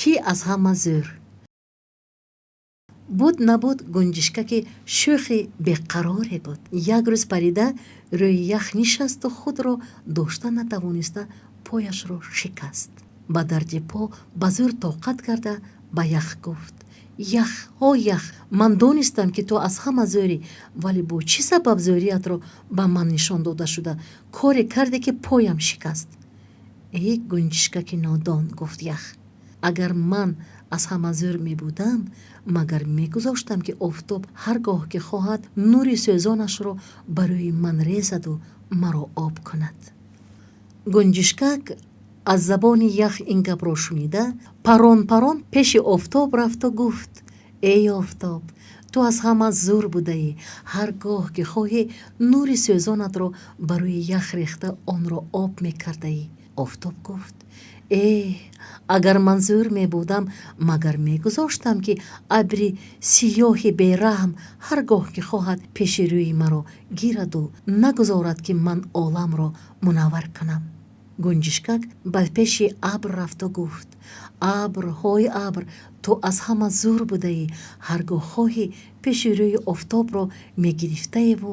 Кӣ аз ҳама зӯр? Буд, набуд, гунҷишкаки шӯхи беқароре буд. Як рӯз парида рӯи ях нишасту худро дошта натавониста, пояшро шикаст. Ба дарди по ба зӯр тоқат карда, ба ях гуфт: «Ях, ҳо ях, ман донистам, ки ту аз ҳама зӯрӣ, вале бо чӣ сабаб зӯриятро ба ман нишон дода шуда, коре карде, ки поям шикаст?» «Эй гунҷишкаки нодон, — гуфт ях, — агар ман аз ҳама зӯр мебудам, магар мегузоштам, ки офтоб ҳар гоҳ ки хоҳад, нури сӯзонашро ба рӯи ман резаду маро об кунад?» Гунҷишкак аз забони ях ин гапро шунида, парон парон пеши офтоб рафту гуфт: «Эй офтоб, ту аз ҳама зӯр будаӣ, ҳар гоҳ ки хоҳӣ, нури сӯзонатро ба рӯи ях рехта, онро об мекардаӣ». Офтоб гуфт: «Э, агар ман зӯр мебудам, магар мегузоштам, ки абри сиёҳи бераҳм ҳар гоҳ ки хоҳад, пеши рӯи маро гираду нагузорад, ки ман оламро мунаввар кунам?» Гунҷишкак ба пеши абр рафту гуфт: «Абр, ҳой абр, ту аз ҳама зӯр будаӣ, ҳар гоҳ хоҳӣ, пеши рӯи офтобро мегирифтаеву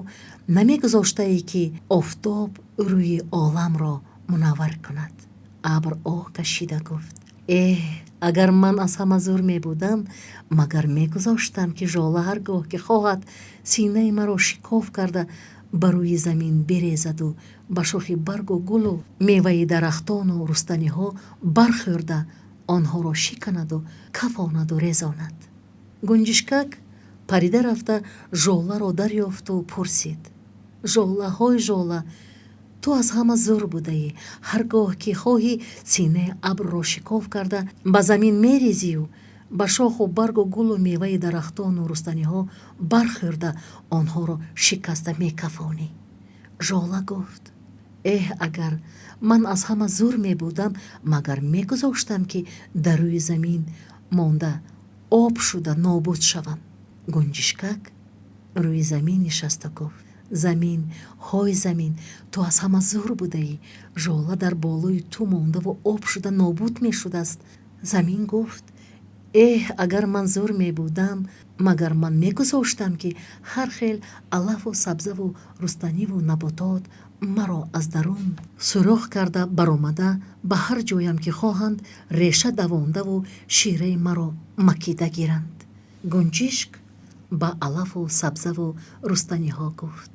намегузоштае, ки офтоб рӯи оламро мунаввар кунад». Абр оҳ кашида гуфт: «Эҳ, агар ман аз ҳама зӯр мебудам, магар мегузоштам, ки жола ҳар гоҳ ки хоҳад, синаи маро шикоф карда, ба рӯи замин бирезаду ба шохи баргу гулу меваи дарахтону рустаниҳо бархӯрда, онҳоро шиканаду кафонаду резонад?» Гунҷишкак парида рафта, жоларо дарёфту пурсид: «Жола, ҳой жола, ту аз ҳама зӯр будаӣ, ҳар гоҳ ки хоҳӣ, синаи абрро шикоф карда, ба замин мерезию ба шоху баргу гулу меваи дарахтону рустаниҳо бархӯрда, онҳоро шикаста мекафонӣ». Жола гуфт: «Эҳ, агар ман аз ҳама зӯр мебудам, магар мегузоштам, ки дар рӯи замин монда, об шуда нобуд шавам?» Гунҷишкак рӯи замин нишаста гуфт: «Замин, ҳой замин, ту аз ҳама зӯр будаӣ, жола дар болои ту мондаву об шуда нобуд мешудааст». Замин гуфт: «Эҳ, агар ман зӯр мебудам, магар ман мегузоштам, ки ҳар хел алафу сабзаву рустаниву наботот маро аз дарун сурох карда баромада, ба ҳар ҷоям ки хоҳанд, реша давондаву шираи маро макида гиранд?» Гунҷишк ба алафу сабзаву рустаниҳо гуфт: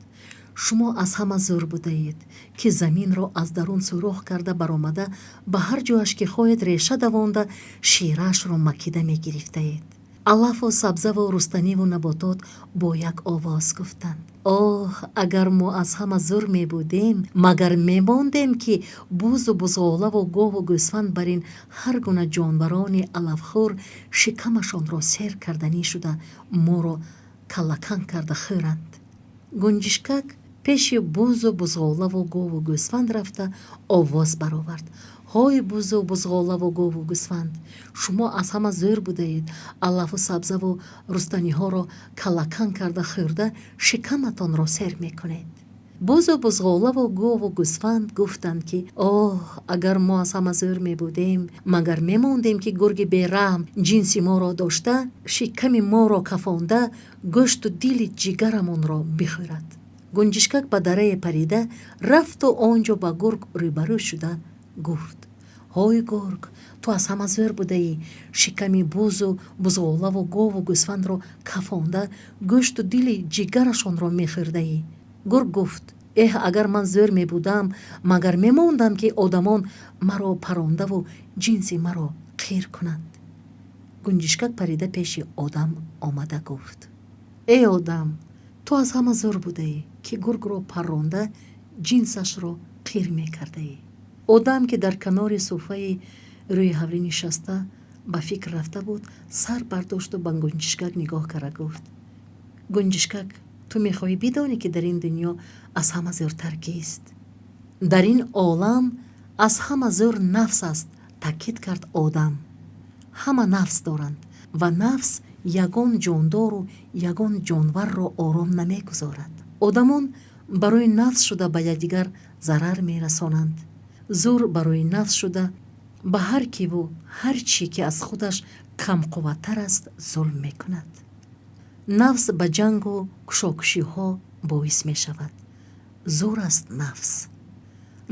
«Шумо аз ҳама зӯр будаед, ки заминро аз дарун сурох карда баромада, ба ҳар ҷояш ки хоҳед, реша давонда, шираашро макида мегирифтаед». Алафу сабзаву рустаниву наботот бо як овоз гуфтанд: «Оҳ, агар мо аз ҳама зӯр мебудем, магар мемондем, ки бузу бузғолаву гову гӯсфанд бар ин ҳар гуна ҷонварони алафхӯр шикамашонро сер карданӣ шуда, моро каллакан карда хӯранд?» Гунҷишкак пеши бузу бузғолаву гову гӯсфанд рафта, овоз баровард: «Ҳой бузу бузғолаву гову гӯсфанд, шумо аз ҳама зӯр будаед, алафу сабзаву рустаниҳоро каллакан карда хӯрда, шикаматонро сер мекунед». Бузу бузғолаву гову гӯсфанд гуфтанд, ки оҳ, агар мо аз ҳама зӯр мебудем, магар мемондем, ки гурги бераҳм ҷинси моро дошта, шиками моро кафонда, гӯшту дили ҷигарамонро бихӯрад?» Гунҷишкак ба дарае парида рафту он ҷо ба гург рӯбарӯ шуда гуфт: «Ҳой гург, ту аз ҳама зӯр будаӣ, шиками бузу бузғолаву гову гӯсфандро кафонда, гӯшту дили ҷигарашонро мехӯрдаӣ». Гург гуфт: «Эҳ, агар ман зӯр мебудам, магар мемондам, ки одамон маро парондаву ҷинси маро қир кунанд?» Гунҷишкак парида пеши одам омада гуфт: «Эй одам, ту аз ҳама зӯр будаӣ, ки гургро парронда, ҷинсашро қир мекардаӣ». Одам, ки дар канори суфаи рӯи ҳавлӣ нишаста, ба фикр рафта буд, сар бардошту ба гунҷишкак нигоҳ карда гуфт: «Гунҷишкак, ту мехоҳӣ бидонӣ, ки дар ин дунё аз ҳама зӯртар кист?» «Дар ин олам аз ҳама зӯр нафс аст», — таъкид кард одам. «Ҳама нафс доранд ва нафс ягон ҷондору ягон ҷонварро ором намегузорад. Одамон барои нафс шуда ба якдигар зарар мерасонанд, зӯр барои нафс шуда. Ба ҳар киву ҳар чӣ ки аз худаш камқувваттар аст, зулм мекунад. Нафс ба ҷангу кушокушиҳо боис мешавад. Зур аст нафс.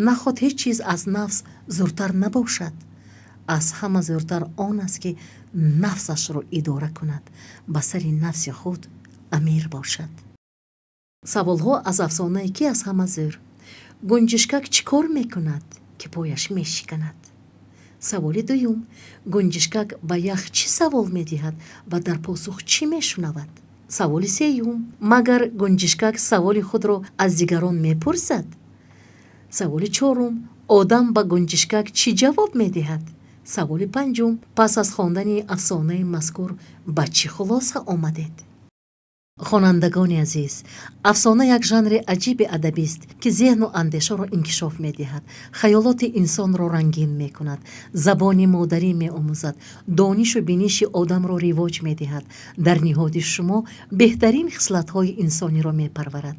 Наход ҳеҷ чиз аз нафс зуртар набошад. Аз ҳама зуртар он аст, ки нафсашро идора кунад, ба сари нафси худ амир бошад. Саволҳо аз афсонаи «Кӣ аз ҳама зӯр?». Гунҷишкак чӣ кор мекунад, ки пояш мешиканад? Саволи дуюм: гунҷишкак ба ях чӣ савол медиҳад ва дар посух чӣ мешунавад? Саволи сеюм: магар гунҷишкак саволи худро аз дигарон мепурсад? Саволи чорум: одам ба гунҷишкак чӣ ҷавоб медиҳад? Саволи панҷум: пас аз хондани афсонаи мазкур ба чӣ хулоса омадед? Хонандагони азиз, афсона як жанри аҷиби адабист, ки зеҳну андешаро инкишоф медиҳад, хаёлоти инсонро рангин мекунад, забони модарӣ меомӯзад, донишу биниши одамро ривоҷ медиҳад, дар ниҳоди шумо беҳтарин хислатҳои инсониро мепарварад.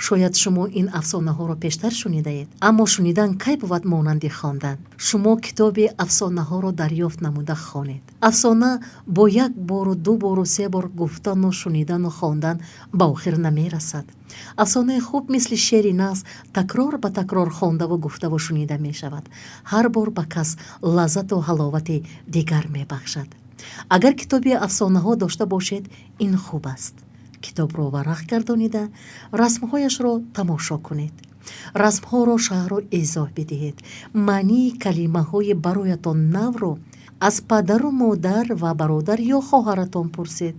Шояд шумо ин афсонаҳоро пештар шунидаед, аммо шунидан кай бувад монанди хондан? Шумо китоби афсонаҳоро дарёфт намуда хонед. Афсона бо як бору ду бору се бор гуфтану шунидану хондан ба охир намерасад. Афсонаи хуб мисли шеъри нағз такрор ба такрор хондаву гуфтаву шунида мешавад, ҳар бор ба кас лаззату ҳаловати дигар мебахшад. Агар китоби афсонаҳо дошта бошед, ин хуб аст. Китобро варақ гардонида, расмҳояшро тамошо кунед, расмҳоро шарҳу эзоҳ бидиҳед, маънии калимаҳои бароятон навро аз падару модар ва бародар ё хоҳаратон пурсед.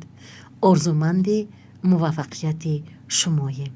Орзуманди муваффақияти шумоем.